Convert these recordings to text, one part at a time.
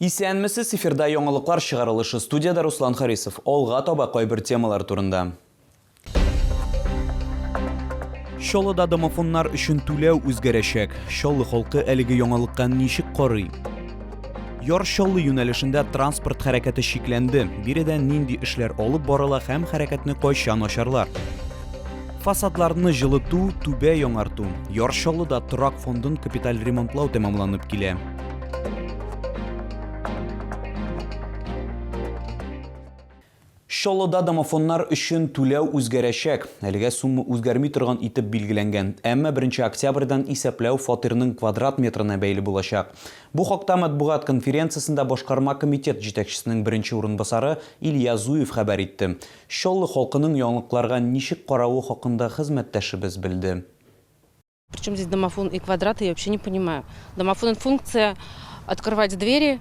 Исәнмесез, эфирда яңалыклар чыгарылышы, студиядә Руслан Харисов. Алга таба кайбер темалар турында. Чаллыда домофоннар өчен түләү үзгәрәчәк. Чаллы халкы әлеге яңалыкка ничек карый? Яр Чаллы юнәлешендә транспорт хәрәкәте чикләнде. Биредә нинди эшләр алып барыла һәм хәрәкәтне кайчан ачарлар? Фасадларны җылыту, түбә яңарту. Яр Чаллыда торак фондын капиталь ремонтлау тәмамланып килә. Чаллыда домофоннар өчен түләү үзгәрәчәк. Әлегә сумма үзгәрми торган итеп билгеләнгән. Әмма беренче октябрьдән исәпләү фатирның квадрат метрына бәйле булачак. Бу хакта матбугат конференциясендә башкарма комитет җитәкчесенең беренче урынбасары Илья Зуев хәбәр итте. Чаллы халкының яңалыкларга ничек каравы хакында хезмәттәшебез белде. Причем здесь домофон и квадраты, я вообще не понимаю. Домофон это функция открывать двери,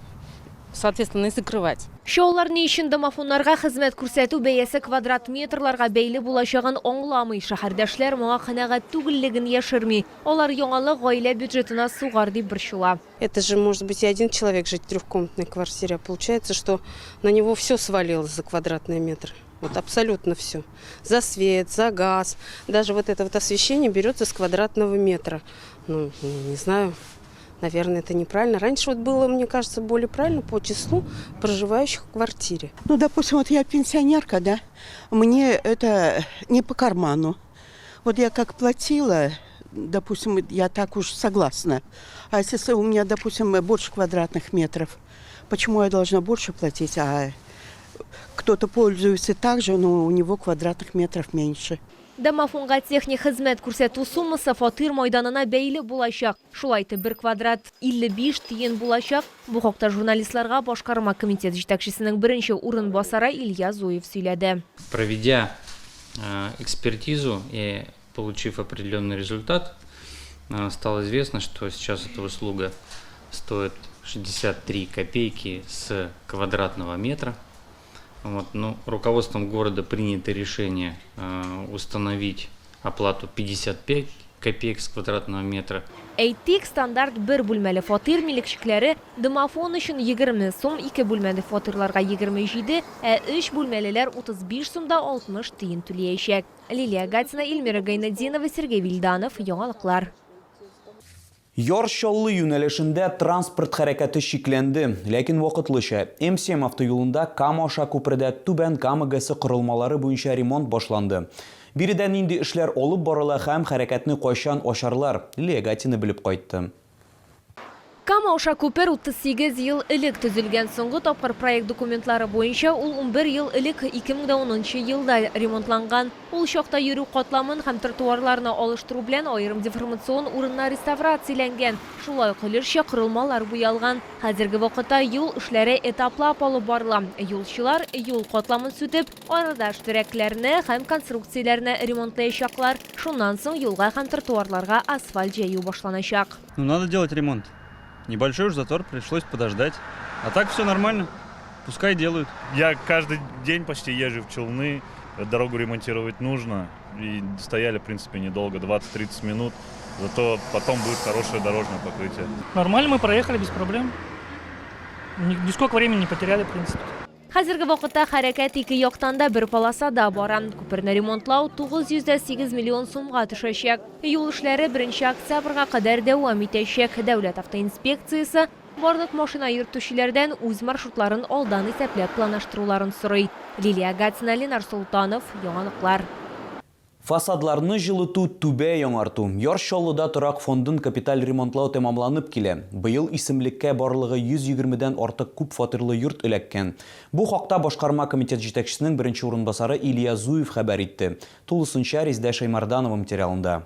соответственно, и закрывать. Чаллылар ни өчен домофоннарга хезмәт күрсәтү бәясе квадрат метрларга бәйле булачагын аңламый. Шәһәрдәшләр моңа канәгать түгеллеген яшерми. Алар яңалык гаилә бюджетына сугар дип борчыла. Это же может быть и один человек жить в трехкомнатной квартире, а получается, что на него все свалилось за квадратный метр. Вот абсолютно все. За свет, за газ. Даже вот это вот освещение берется с квадратного метра. Ну, не знаю, наверное, это неправильно. Раньше вот было, мне кажется, более правильно по числу проживающих в квартире. Ну, допустим, вот я пенсионерка, да, мне это не по карману. Вот я как платила, допустим, я так уж согласна. А если у меня, допустим, больше квадратных метров, почему я должна больше платить, а кто-то пользуется так же, но у него квадратных метров меньше? Домофонга техник хезмәт күрсәтү суммасы фатир майданына бәйле булачак. Шулай итеп, бер квадрат 55 тиен булачак. Бу хакта журналистларга башкарма комитет җитәкчесенең беренче урынбасары Илья Зуев сөйләде. Проведя экспертизу и получив определенный результат, стало известно, что сейчас эта услуга стоит 63 копейки с квадратного метра. Вот, ну, руководством города принято решение установить оплату 55 копеек с квадратного метра. Әйтик, стандарт бер бүлмәле фатир милекчекләре домофон өчен 20 сум, ике бүлмәле фатирларга 27, ә өч бүлмәлеләр 35 сум да 60 тиен түлиячәк. Лилия Гатина, Эльмира Гайнетдинова, Сергей Вильданов, Яңалыклар. Яр Чаллы юнәлешендә транспорт хәрәкәте чикләнде, ләкин вакытлыча. М-7 автоюлында Кама аша күпердә Түбән Кама ГЭСы корылмалары буенча ремонт башланды. Биредә нинди эшләр алып барыла һәм хәрәкәтне кайчан ачарлар, Лилия Гатина белеп кайтты. Кама аша күпер 38 ел элек төзелгән. Соңгы тапкыр проект документлары буенча ул 11 ел элек, 2010 нчы елда ремонтланган. Ул чакта йөрү катламын һәм тротуарларны алыштыру белән аерым деформацион урыннар реставрацияләнгән, шулай ук өлешчә корылмалар буялган. Хәзерге вакытта юл эшләре этаплап алып барыла. Юлчылар юл катламын сүтеп, арадаш терәкләрне һәм конструкцияләрне ремонтлаячаклар. Шуннан соң юлга һәм тротуарларга асфальт җәю башланачак. Ну, надо делать ремонт. Небольшой уж затор, пришлось подождать. А так все нормально. Пускай делают. Я каждый день почти езжу в Челны. Дорогу ремонтировать нужно. И стояли, в принципе, недолго, 20-30 минут. Зато потом будет хорошее дорожное покрытие. Нормально мы проехали без проблем. Нисколько времени не потеряли, в принципе. Хәзерге вакытта хәрәкәт ике яктан да бер полосада бара. Күперне ремонтлау 908 миллион сумга төшәчәк. Юл эшләре беренче октябрьгә кадәр дәвам итәчәк. Дәүләт автоинспекциясе барлык машина йөртүчеләрдән үз маршрутларын алдан исәпләп планлаштыруларын сорый. Лилия Гатина, Ленар Солтанов, Яңалыклар. Фасадларны җылыту, түбә яңарту. Яр Чаллыда торак фондын капиталь ремонтлау тәмамланып килә. Быел исемлеккә барлыгы 120 дән артык күп фатирлы йорт эләккән. Бу хакта башкарма комитет җитәкчесенең беренче урынбасары Илья Зуев хәбәр итте. Тулысынча Резидә Шәймәрданова материалында.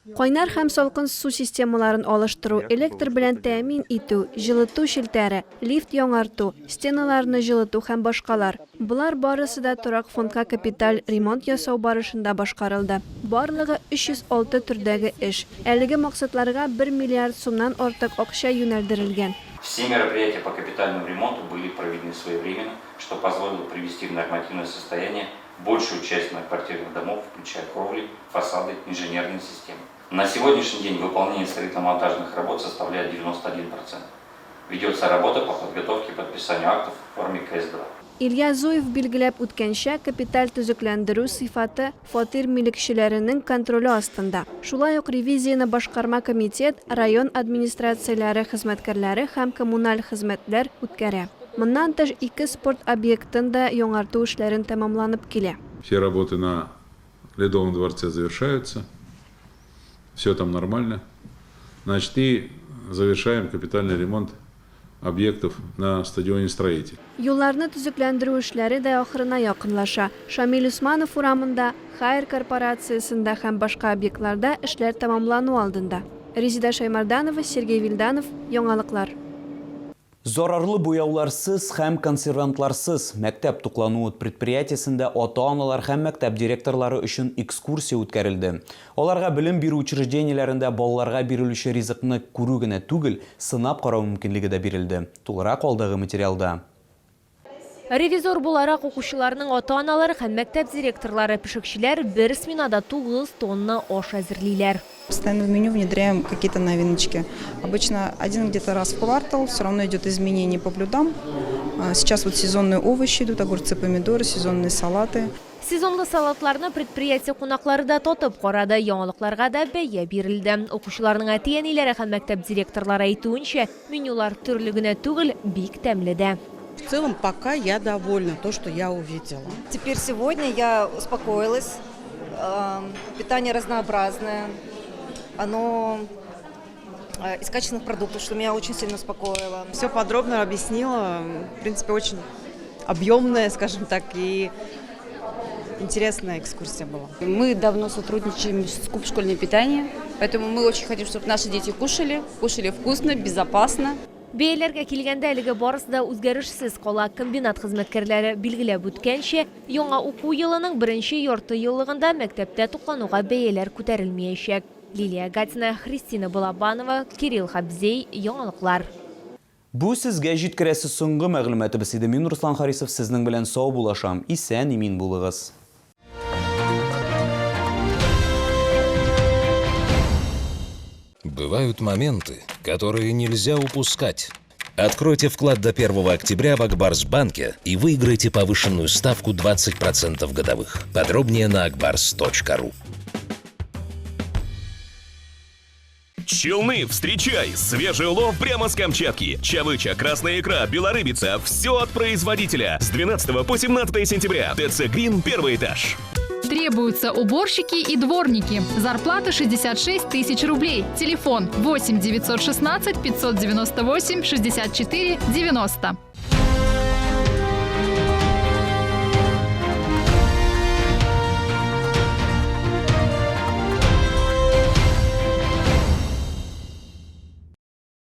Кайнар һәм салкын су системаларын алыштыру, электр белән тәэмин итү, җылыту челтәре, лифт яңарту, стеналарны җылыту һәм башкалар. Болар барысы да торак фондка капиталь ремонт ясау барышында башкарылды. Барлыгы 306 төрдәге эш. Әлеге максатларга бер миллиард сумнан артык акча юнәлдерелгән. Все мероприятия по капитальному ремонту были проведены своевременно, что позволило привести в нормативное состояние большую часть многоквартирных домов, включая кровли, фасады, инженерные системы. На сегодняшний день выполнение строительно-монтажных работ составляет 91%. Ведется работа по подготовке и подписанию актов в форме КС-2. Илья Зуев билгеләп үткәнчә, капиталь төзекләндерү сыйфаты фатир милекчеләренең контроле астында. Шулай ук ревизияне башкарма комитет, район администрацияләре хезмәткәрләре һәм коммуналь хезмәтләр үткәрә. Моннан тыш, ике спорт объектын да яңарту эшләрен тәмамланып килә. Все работы на Ледовом дворце завершаются. Все там нормально. Значит, и завершаем капитальный ремонт объектов на стадионе «Строитель». Юлларны төзекләндерү эшләре дә ахырына якынлаша. Шамил Усманов урамында, Хайер корпорациясендә һәм башка объектларда эшләр тәмамлану алдында. Резеда Шәймәрданова, Сергей Вилданов, Яңалыклар. Зарарлы буяуларсыз һәм консервантларсыз мәктәп туклануы предприятиесендә ата-аналар һәм мәктәп директорлары өчен экскурсия үткәрелде. Аларга белем бирү учреждениеләрендә балаларга бирелүче ризыкны күрү генә түгел, сынап карау мөмкинлеге дә бирелде. Тулырак алдагы материалда. Ревизор буларак укучыларның ата-аналары һәм мәктәп директорлары, пешекчеләр бер сменада 9 тонна аш әзерлиләр. Постоянно в меню внедряем какие-то новиночки. Обычно один где-то раз в квартал, все равно идет изменение по блюдам. Сейчас вот сезонные овощи идут, огурцы, помидоры, сезонные салаты. Сезонлы салатларны предприятие кунаклары да татып карады, яңалыкларга да бәя бирелде. Укучыларның әти-әниләре һәм мәктәп директорлары әйтүенчә, менюлар төрле генә түгел, бик тәмле дә. В целом пока я довольна то, что я увидела. Теперь сегодня я успокоилась. Питание разнообразное. Оно из качественных продуктов, что меня очень сильно успокоило. Все подробно объяснила. В принципе, очень объемная, скажем так, и интересная экскурсия была. Мы давно сотрудничаем с Куб школьное питание, поэтому мы очень хотим, чтобы наши дети кушали, кушали вкусно, безопасно. Бәяләргә килгәндә, әлегә барысы да үзгәрешсез кала. Комбинат хезмәткәрләре билгеләп үткәнчә, яңа уку елының беренче ярты еллыгында мәктәптә туклануга бәяләр күтәрелмәячәк. Лилия Гатина, Христина Балабанова, Кирилл Хабзей, Яңалыклар. Бу сезгә җиткерәсе соңгы мәгълүматыбыз иде. Мин Руслан Харисов сезнең белән саубуллашам. Исән-имин булыгыз. Бывают моменты, которые нельзя упускать. Откройте вклад до 1 октября в Акбарс-банке и выиграйте повышенную ставку 20% годовых. Подробнее на akbars.ru. Челны, встречай! Свежий улов прямо с Камчатки. Чавыча, красная икра, белорыбица – все от производителя. С 12 по 17 сентября. ТЦ «Грин», первый этаж. Требуются уборщики и дворники. Зарплата 66 тысяч рублей. Телефон 8 916 598 64 90.